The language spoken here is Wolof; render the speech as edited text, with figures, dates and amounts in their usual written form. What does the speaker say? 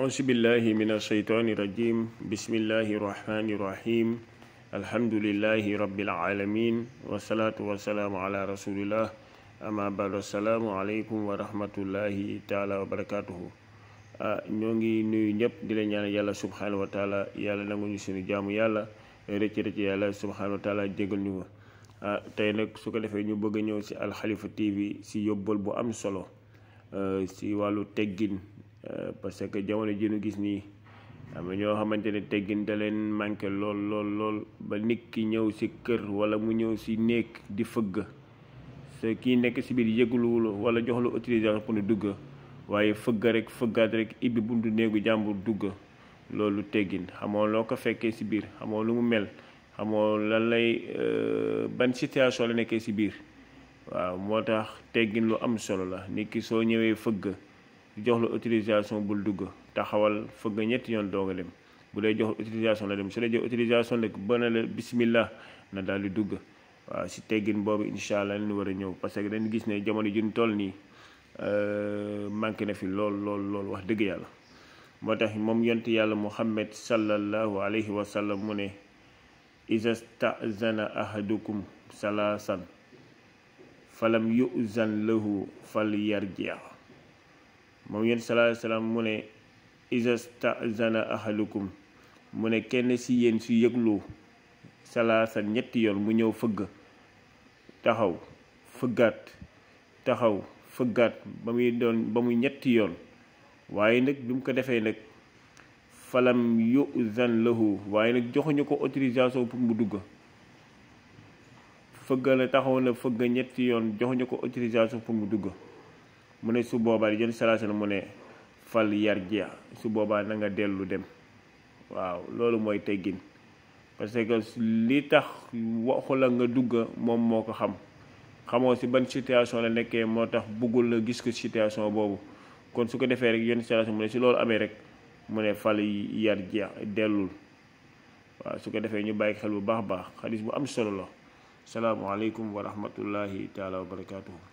أعوذ بالله من الشيطان الرجيم بسم الله الرحمن الرحيم الحمد لله رب العالمين والصلاة والسلام على رسول الله أما بعد السلام عليكم ورحمة الله تعالى وبركاته ñoo ngi nuyu ñëpp di leen ñaan yàlla subhanahu wa taala yàlla nangu ñu suñu jaamu yàlla rëcc yàlla subhanahu wa taala jégal ñu ko tey nag su ko defee ñu bëgg a ñëw si Al Khalifa TV si yóbbal bu am solo si wàllu teggin parce que jamono ji ñu gis nii am na ñoo xamante ne teggin da leen manqué lool ba nit ki ñëw si kër wala mu ñëw si néeg di fëgg te kii nekk si biir yëgluwul wala jox la autorisation pour ñu dugg waaye fëggaat rek ibbi buntu néegu jàmbur dugg loolu teggin xamoo loo ko fekkee si biir xamoo lu mu mel xamoo lan lay ban situation la nekkee si biir waaw moo tax teggin lu am solo la nit ki soo ñëwee fëgg jox la autorisation bul dugg taxawal fëgg ñetti yoon doog a dem bu lay jox autorisation la dem su lay jox autorisation nag ba na la bismillah na daal di dugg waaw si teggin boobu incha allah ñu war a ñëw parce que dañu gis ne jamono ji ñu toll nii manqué na fi lool wax dëgg yàlla moo tax moom yonent yàlla Muhammad sallallahu alayhi wa sallam mu ne iza sta'zana ahadukum salaasan falam yu'zan lahu falyarji' moom yonent sallallahu alayhi wa sallam mu ne iza sta'zana ahadukum mu ne kenn si yéen su yëglu salaasan ñetti yoon mu ñëw fëgg taxaw fëggaat ba muy ñetti yoon waaye nag bi mu ko defee nag falam yu'zan lahu waaye nag joxuñu ko autorisation pour mu dugg taxaw na fëgg ñetti yoon joxuñu ko autorisation pour mu dugg mu ne su boobaa di jël salaasana mu ne fal yarji su boobaa na nga dellu dem waaw loolu mooy teggin parce que li tax waxu la nga dugg moom moo ko xamoo si ban situation la nekkee moo tax bëggul la gis ko situation boobu kon su ko defee rek yenn situation mu ne si loolu amee rek mu ne fal yarji dellul waaw su ko defee ñu bàyyi xel bu baax xadis bu am solo la salaamualeykum wa rahmatullahi taala wa barakatuhu